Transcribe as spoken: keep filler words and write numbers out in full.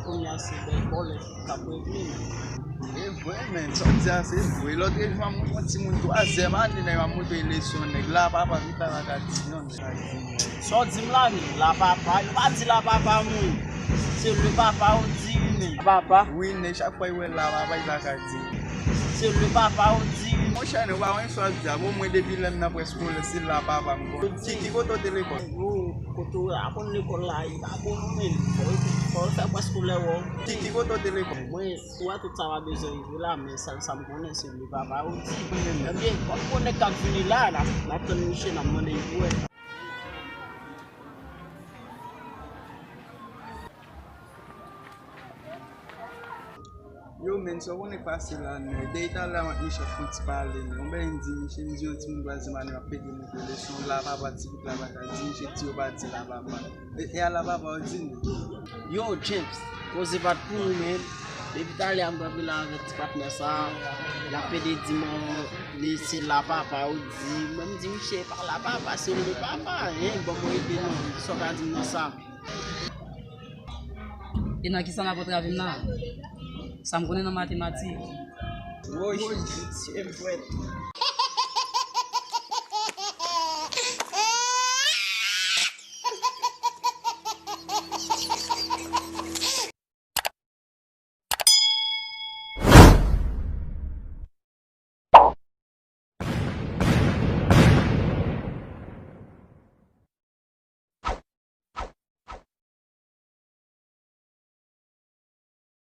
Kounye a se bèl kòlèg k ap revni. E vre, men, sa w di a se vre. Lòt jou, m ap montre yon timoun twazyèm ane, nèg, m ap montre leson nèg la, papa, vin pa ka di non, nèg. Sa w di m la, men, la papa, yo pa di la papa, mwen. Se le papa, ou di, men. Papa. Wi, nèg, chak fwa yo wè la papa, yo pa ka di. Se le papa, ou di. Monchè, nou pa konn sa w di a. Bon, mwen, depi lè m nan preskolè, se la papa m konn. Ki, ki kote w te lekòl? Yo, kote w la, konn lekòl la, e pa bon, non, men. Fò, fò w fè preskolè, wè. Ki, ki kote w te lekòl? Mwen, ou wè tout sa w ap bezwen rive la, men sèl sa m konnen, se le papa, ou di. Ebyen, kòm konnen k ap vini la, n ap, n ap tann misye, n ap mande l pou wè. Yo, men, sa w konnen k pase la, nèg. Depi talè m ak misye ap fè yon ti pale, men. Yon bèy m di misye, m di yon timoun twazyèm ane m ap pede montre leson, la papa, ti bout la pa ka di, misye di yo pa di la papa. E, e a la papa, w di, nèg. Yo, James, koze pa t pou ou, men. Depi talè a m kanpe la avèk ti patnè sa, l ap pede di m, li se la papa, ou di, mwen, m di, misye, pa la papa, se le papa, hein, bon, mwen ede non, sa w ka di m nan sa. E nan kisa n ap antrave m la? Sa m konnen nan matematik. Woy, se vre.